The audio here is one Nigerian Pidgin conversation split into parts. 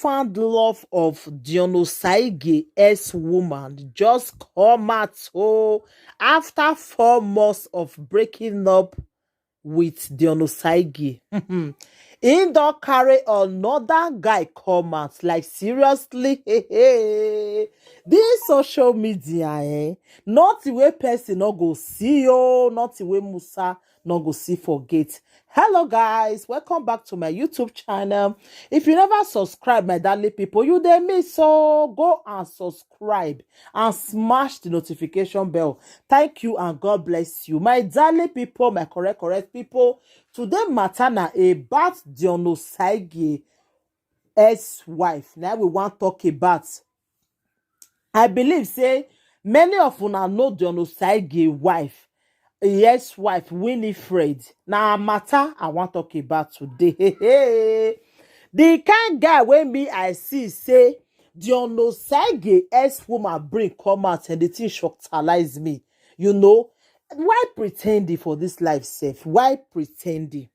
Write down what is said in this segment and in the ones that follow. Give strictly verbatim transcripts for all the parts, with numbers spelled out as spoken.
Found love of Diono Saige ex-woman just come out, oh, after four months of breaking up with Diono Saige. He don carry another guy come out. Like, seriously? This social media, eh? Not the way person no go see you, not the way Musa no go see forget. Hello guys, welcome back to my YouTube channel. If you never subscribe, my darling people, you dey miss, so go and subscribe and smash the notification bell. Thank you and God bless you. My darling people, my correct, correct people, today matter na about Diono Saige ex-wife. Now we want talk about. I believe say many of una know Diono Saige wife, ex-wife Winifred. Na matter I want talk about today. The kind guy wey me I see say Diono Saige ex-woman bring come out, and the thing shockalize me. You know, why pretending for this life sef? Why pretending?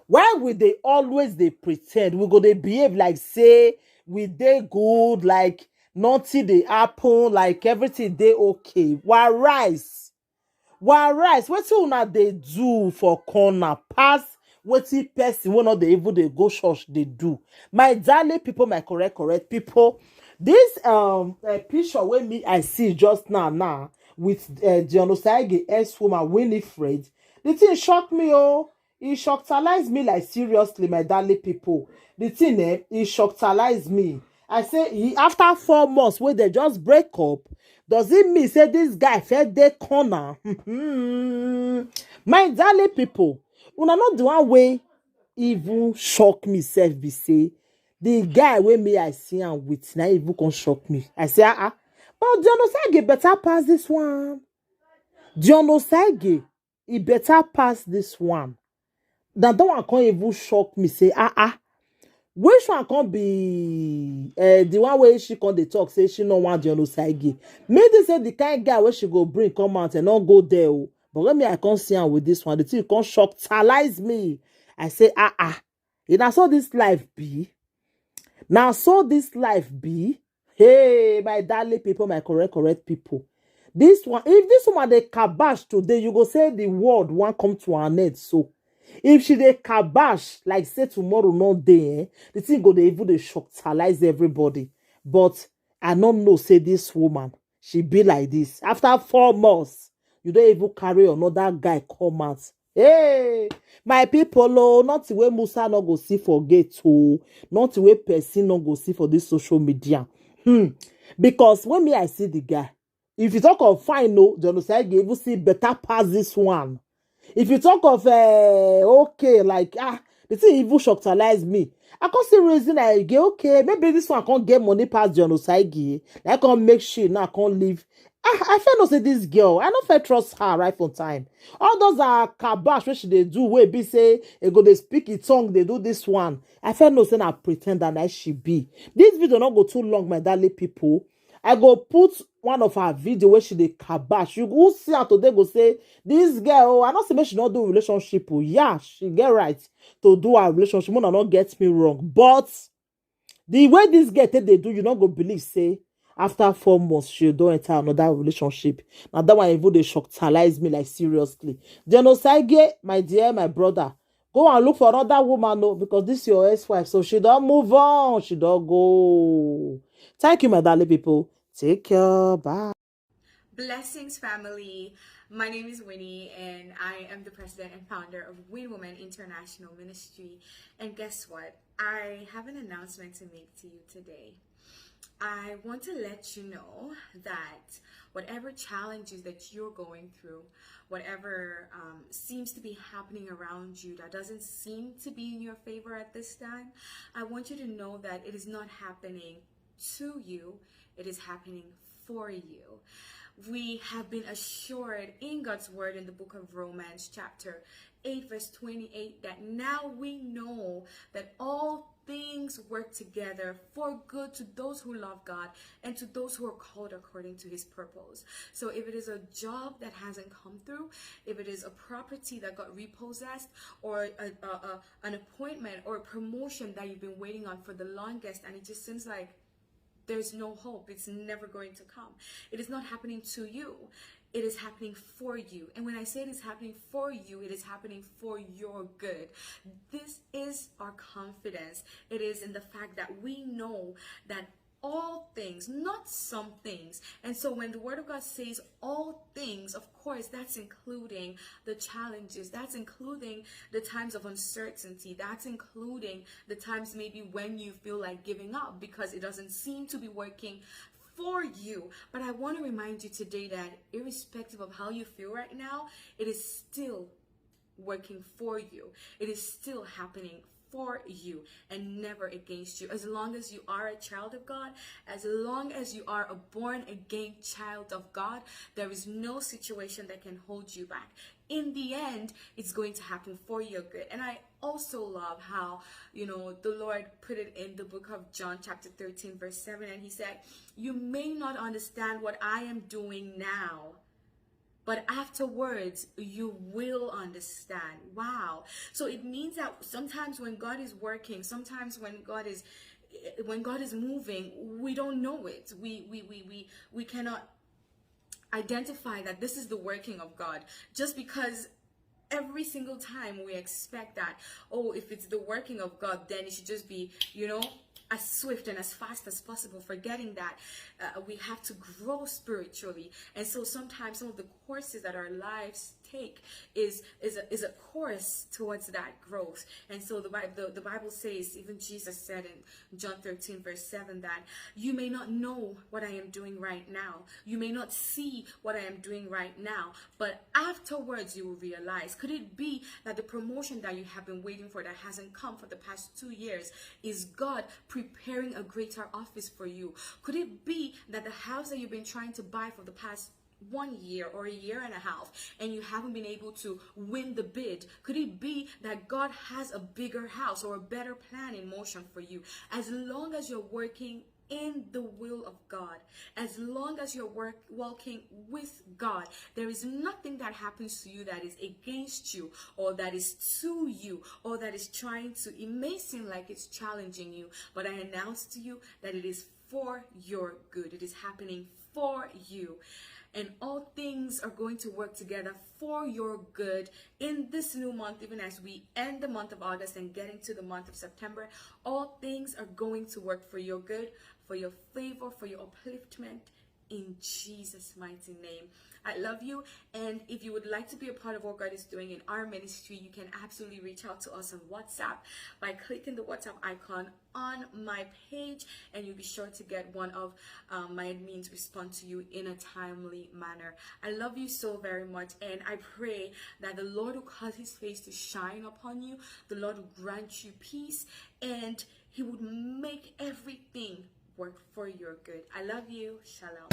Why we dey always dey pretend? We go dey behave like say we dey good, like nothing dey happen, like everything dey okay. Whereas, whereas, wetin una dey do for corner pass wetin person wey no dey even dey go church dey do? My darling people, my correct, correct people, this um uh, picture wey me I see just now now with uh, Diono Saige ex-woman Winifred, the thing shock me, oh. E shockalize me, like, seriously, my darling people. The thing, eh, e shockalize me. I say, e, after four months wey they just break up, does it mean say this guy fit dey corner? My darling people, una know the one wey even shock me sef be say the guy wey me I see am with na even come shock me. I say, ah, ah, but Diono Saige better pass this one. Diono Saige, e better pass this one. Na that one come even shock me say, ah, ah, which one come be uh, the one wey she come dey talk say she no want Diono Saige? Me think say the kind guy wey she go bring come out and no go there o. But when me I come see am with this one, the thing come shockalize me. I say, ah, ah, e na so this life be? Na so this life be? Hey, my darling people, my correct, correct people. This one, if this woman dey kabash today, you go say the world wan come to an end. So, if she dey kabash like say tomorrow no dey, eh, the thing go dey even dey shockalize everybody. But I no know say this woman, she be like this. After four months, you don even carry another guy come out. Hey, my people, oh, not the way Musa no go see forget, oh, not the way person no go see for this social media. Hmm. Because when me I see the guy, if you talk of fine, no, Diono Saige even see better pass this one. If you talk of uh, okay, like, ah, the thing even shockalize me. I can't see reason I get, okay, maybe this one can't get money past Diono Saige. I can't make sure now I can't leave. Ah, I feel no say this girl, I no fit trust her right from time. All those are kabash wey she dey do, wey be say e go dey speak in tongue, dey do this one. I feel no say na pretend that I she be. This video no go too long, my darling people. I go put one of her video where she dey kabash. You go see her today go say, this girl, oh, I no say make she no do relationship, oh. Yeah, she get right to do her relationship. Una no get me wrong. But the way this girl take dey do, you no go believe say after four months, she don enter another relationship. Na that one even dey shockalize me, like, seriously. Diono Saige, my dear, my brother, go and look for another woman, no, because this your ex-wife, so she don move on, she don go. Thank you, my darling people. Take care. Bye. Blessings, family. My name is Winnie, and I am the president and founder of Win Women International Ministry. And guess what? I have an announcement to make to you today. I want to let you know that whatever challenges that you're going through, whatever um, seems to be happening around you that doesn't seem to be in your favor at this time, I want you to know that it is not happening to you, it is happening for you. We have been assured in God's word in the book of Romans, chapter eight, verse twenty-eight, that now we know that all things work together for good to those who love God and to those who are called according to his purpose. So if it is a job that hasn't come through, if it is a property that got repossessed, or a, a, a, an appointment or a promotion that you've been waiting on for the longest, and it just seems like there's no hope, it's never going to come, it is not happening to you. It is happening for you. And when I say it is happening for you, it is happening for your good. This is our confidence. It is in the fact that we know that all things, not some things. And so when the word of God says all things, of course, that's including the challenges, that's including the times of uncertainty, that's including the times maybe when you feel like giving up because it doesn't seem to be working for you. But I want to remind you today that irrespective of how you feel right now, it is still working for you. It is still happening for you and never against you. As long as you are a child of God, as long as you are a born again child of God, there is no situation that can hold you back. In the end, it's going to happen for your good. And I also love how, you know, the Lord put it in the book of John, chapter thirteen, verse seven, and he said, "You may not understand what I am doing now, but afterwards you will understand." Wow. So it means that sometimes when God is working, sometimes when God is when God is moving, we don't know it. We we we we, we cannot identify that this is the working of God, just because every single time we expect that, oh, if it's the working of God, then it should just be, you know, as swift and as fast as possible, forgetting that uh, we have to grow spiritually. And so sometimes some of the courses that our lives take is is a, is a course towards that growth. And so the Bible, the, the Bible says, even Jesus said in John thirteen, verse seven, that you may not know what I am doing right now, you may not see what I am doing right now, but afterwards you will realize. Could it be that the promotion that you have been waiting for that hasn't come for the past two years is God preparing a greater office for you? Could it be that the house that you've been trying to buy for the past one year or a year and a half and you haven't been able to win the bid? Could it be that God has a bigger house or a better plan in motion for you? As long as you're working in the will of God, as long as you're work, walking with God, there is nothing that happens to you that is against you or that is to you or that is trying to, it may seem like it's challenging you, but I announce to you that it is for your good. It is happening for you. And all things are going to work together for your good in this new month, even as we end the month of August and get into the month of September. All things are going to work for your good, for your favor, for your upliftment, in Jesus' mighty name. I love you. And if you would like to be a part of what God is doing in our ministry, you can absolutely reach out to us on WhatsApp by clicking the WhatsApp icon on my page, and you'll be sure to get one of um, my admins respond to you in a timely manner. I love you so very much, and I pray that the Lord will cause his face to shine upon you. The Lord will grant you peace, and he would make everything work for your good. I love you. Shalom.